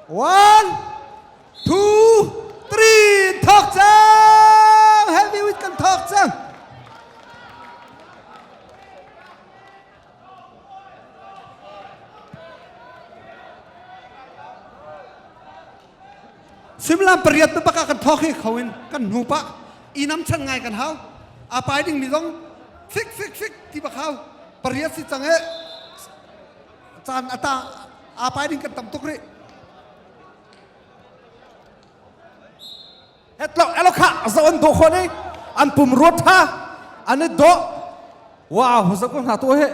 One, two, three, thawk cang! Heavyweight kan thawk cang! Suimilam pariat na baka kan thawk hi kho in kan hnu pah i nam chan ngai kan hau. A pai ding mi zong fik fik fik ti bak hau. Pariat si cang e caan ata a pai ding kan tam tuk rih. Hetlok elo kha zo an do kho ni an pum ruat tha an i do wow zo ko hna tu he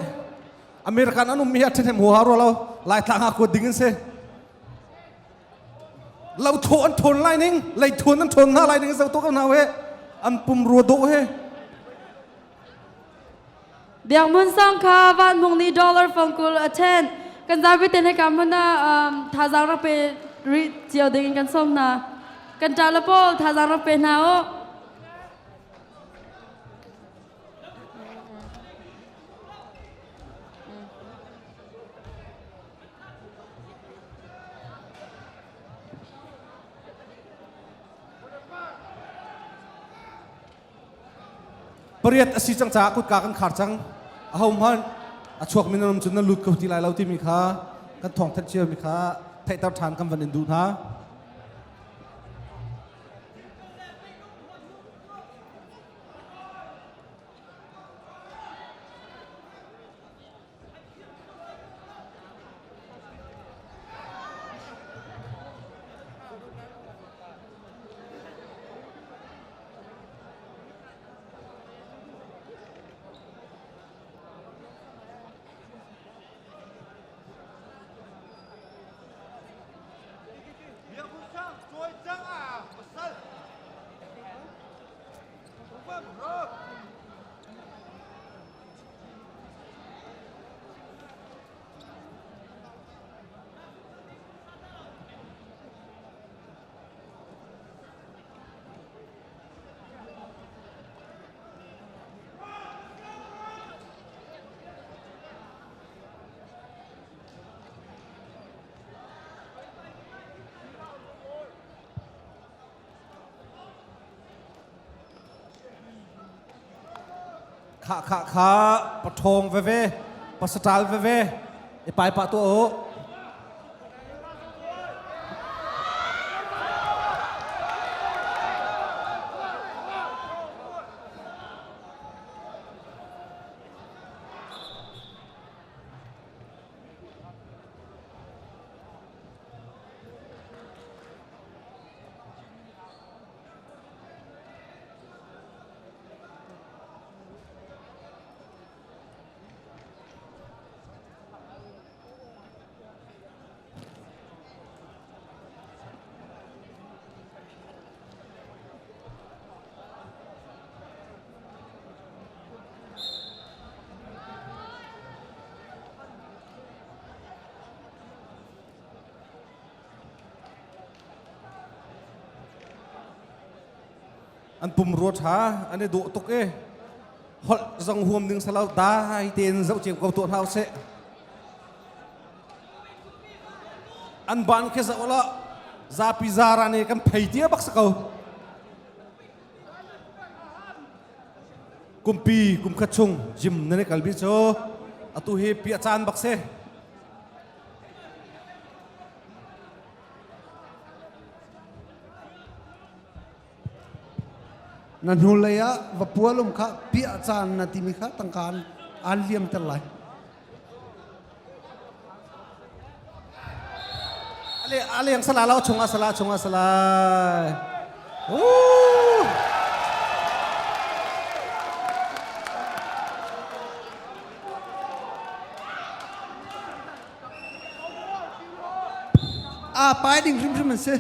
American an um mi hi a ṭhahnem huaha rua lo Laitlang ah kuat ding in si lo thaw an ṭhawn lai ning lei thun an ṭhawn hna lai ning zo to ko hna he an pum rua dawh he Biak Hmun Sang kha Van Hmung nih dollar fangkul a ṭhen. Kan zapi ten hika hmun ah thazaang rak pe rih cio ding in kan sawm hna. Kan ṭa le pawl thazaang rak pe hna u. Pariat a si cang caah kutka kan khar cang. Ahohmanh a chuakmi nan um cun nan lut kho ti lai lo timi kha kan thawngthanh ciomi kha theihter ṭhan kan van in duh hna. Kha kha kha pathawng veve pasatal veve i pai pah tuah u. An pumrua ṭha an i dawh tuk i holh zong huam ding salo dai tein zoh cio ko tuah hna usih. An ban khi zoh la zapi zara nih kan phei tia bak si ko. Kumpi kum khat chung gym nan i kalmi cu atu hi piah caan bak si. Na hnulei ah va pual um kha piah caan na timi kha tangka an liamter lai. Ale aleng sala lo chungah sala chungah sala. Aa pai ding hrimhrim an si.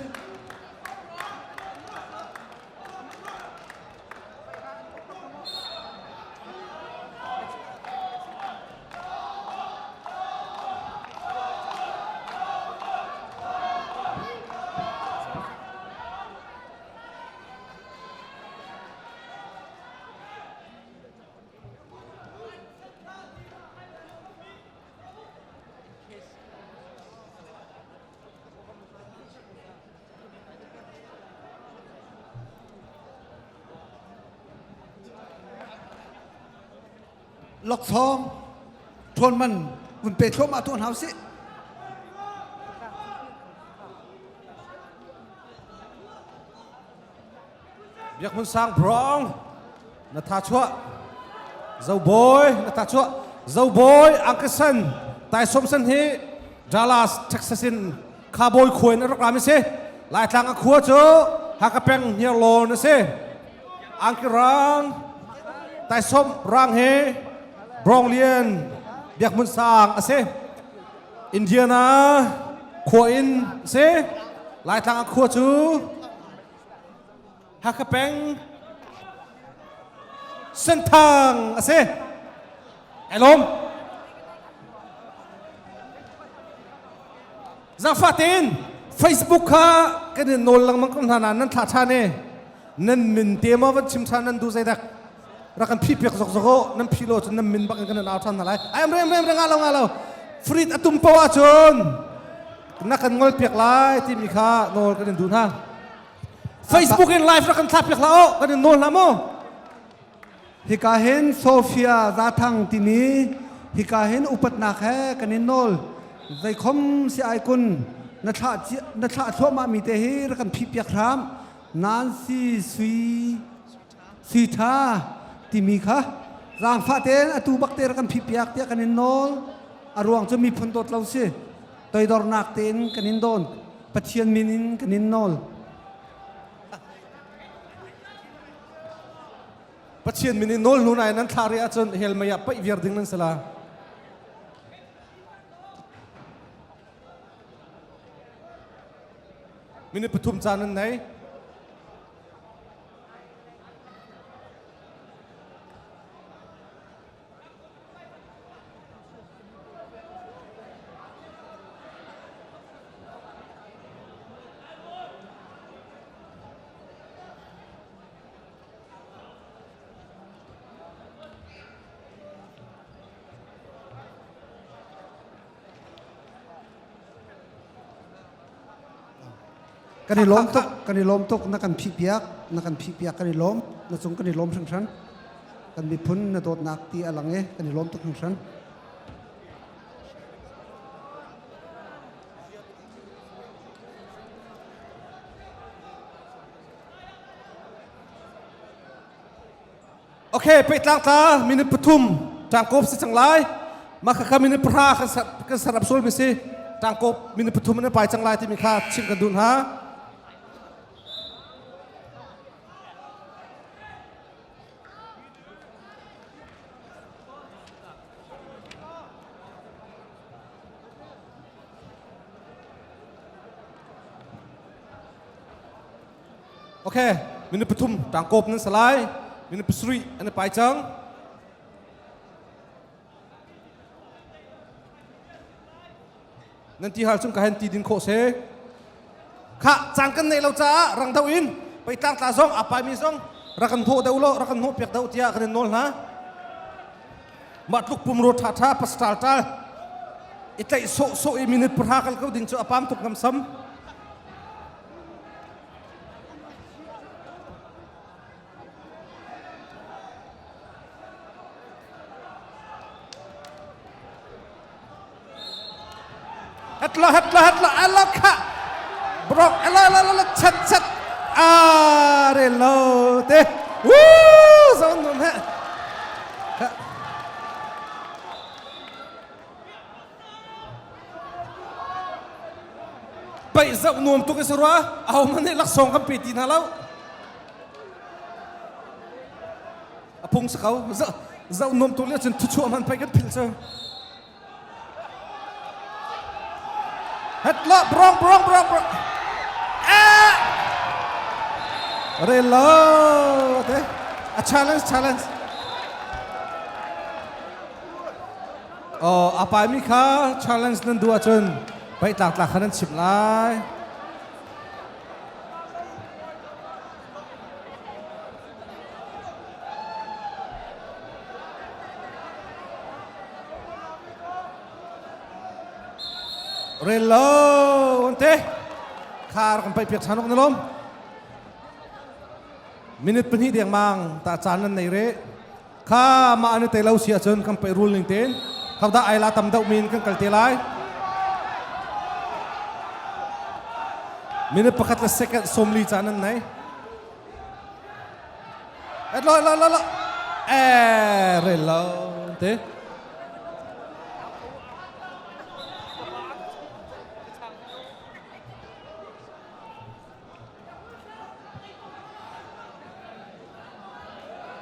Laksawng ṭhawn man vun pe thluahmah tuah hna usih. Biak Hmun Sang Brong na tha chuah Zobawi na tha chuah Zobawi Angkasan Taisom San hi Dallas Texas in Khabawi khua in a rak rami si Laitlang a khua cu Hakha peng Hniarlawn a si Angki Rang Taisom Rang hi Brong Lian Biak Hmun Sang a si Indiana khua in a si Laitlang a khua cu Hakha peng Senthang a si. Ai lawm. Zaangfah tein Facebook kha kan in nawl lengmang ko hna nain nan thlah ṭhan i nan min te maw van chim ṭhan nan duh zeidak rak kan phih piak zokzok u nan phih lo cun nan min bak in kan in au ṭhan hna lai ai rem rem nga lo nga lo Frit a tum poah ahcun na kan ngol piak lai timi kha nawl kan in duh hna Facebook in live rak kan thlah piak hlah u kan in nawl hna mu Hika hin Sofia Zathang timi hika hin upatnak he kan in nawl zeikhom si ai kun na thlah na thlah thluahmah mi te hi rak kan phih piak hram Nancy Sui Sui Tha timi kha zaangfah tein atu bak te rak kan phih piak tiah kan in nawl a ruang cu miphun dawt lo si toidornak tein kan in dawn Pathian min in kan in nawl. Pathian min in nawl hnu nain nan thlah rih ahcun hell mei ah paih viar ding nan si la. Minute pathum caan nan nei. Kan i lawm tuk, kan i lawm tuk na kan phih piak, na kan phih piak kan i lawm, na cung kan i lawm hringhran. Kan miphun na dawtnak ti a lang i kan i lawm tuk hringhran. Okay, pehtlang tla minute pathum tangkop si cang lai. Mah kha minute pahra kan sarap sul mi si. Tangkop minute pathum in pai cang lai timi kha chim kan duh hna. Okay, minute pathum tangkop nan salai. Minute pasarih an pai cang. Nan ti hal chung ka hen ti din khawh se. Kha cang kan nei lo caah rang deuh in peitlang tla zong a pai mi zong rak kan hnawh deuh lo rak kan hnawh piak deuh tiah kan in nawl hna. Mah tluk pumro tha tha pastal tal i tlaih sawh sawh i minute pahra kal ko ding cu a pam tuk ngam sam. Hetla hetla hetla ela kha brok ela ela ela chat chat a re lo te woo zon num he Paih zoh nuam tuk i si rua aho hmanh nih laksawng kan pe ti hna lo a phung si ko zoh nuam tuk le cun thuchuah hman pei kan philh cu Het la brong brong brong brong eh rel lo te a challenge challenge Oh, a paimi kha challenge nan duh ahcun paih tlak kha nan chim lai. Rel lo an te khar kan paih piak ṭhan awk na lawm. Minute pahnih dengmang ta caan nan nei rih. Kha mah an i tei lo si ahcun kan paih rul ning tein hodah ai la tam deuh min kan kal te lai. Minute pakhat le second 40 caan an nei. Et lo lo lo lo. Eh rel lo te.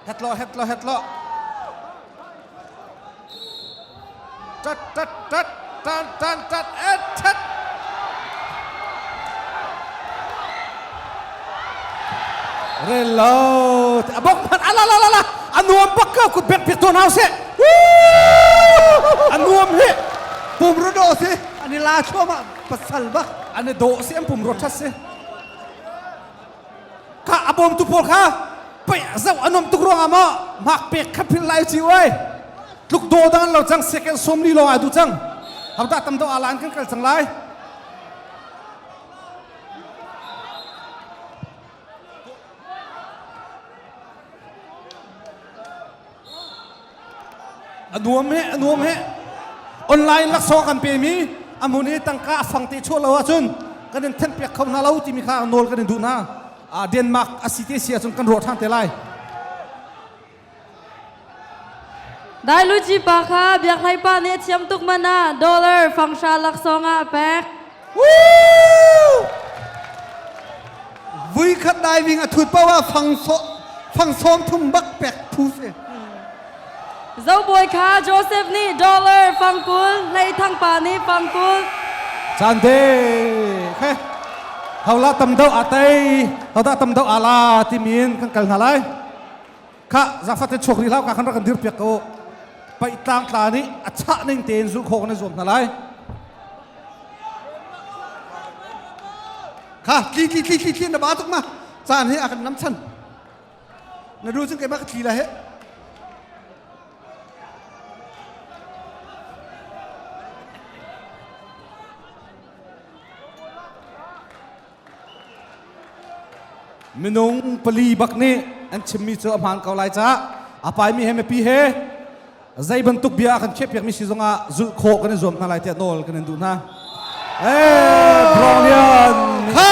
Het lo het lo het lo. Tat tat tat tan tan tat et tat. Relo abok man ala la la la anuam bak ka kut bek pek tuan hau se. Anuam he. Pum ru do si ani la thluama pasal bak. Ani do si an pum ro that si. Kha a bawmtu pawl kha pei zoh a nuam tuk ruangah maw hmak pek kha phil lai ci oi tluk do dang an lo cang second 40 lawng ai du cang hodah tam do alan kan kal cang lai A nuam he a nuam he online laksawng kan pemi a hmun i tangka a fang te chuah lo ahcun kan in thenpiak kho hna lo timi kha nawl kan in duh hna. Denmark a si te si ahcun kan ruah ṭhan te lai. Dai Luci pa kha Biak Hlei pa nih a thiam tuk man ah dollar fangsha laksawng ah a pek. Vui khat diving a thut paoh ah fang fang sawm thum bak pek phu si. Zobawi kha Joseph nih dollar fangkul, Hlei Thang pa nih fangkul. Cande he hola tam do atei hoda tam do ala timin kan kal hna lai kha zafate chok ri hlau ka kan rak kan dir piak ko pai tlang tla nih a chah ning tein zul kho kan zuam hna lai Kha tli tli tli tli tli na ba tuk ma caan hi a kan nam chan. Na du cun keimah ka tli lai he. Minung pali bak nih an chimmi cu a hmaan ko lai caah a paimi he mipi he zei bantuk bia a kan khiahpiakmi si zongah zulh khawh kan i zuam hna lai tiah nawl kan in duh hna. Eh, Brolian! Kha!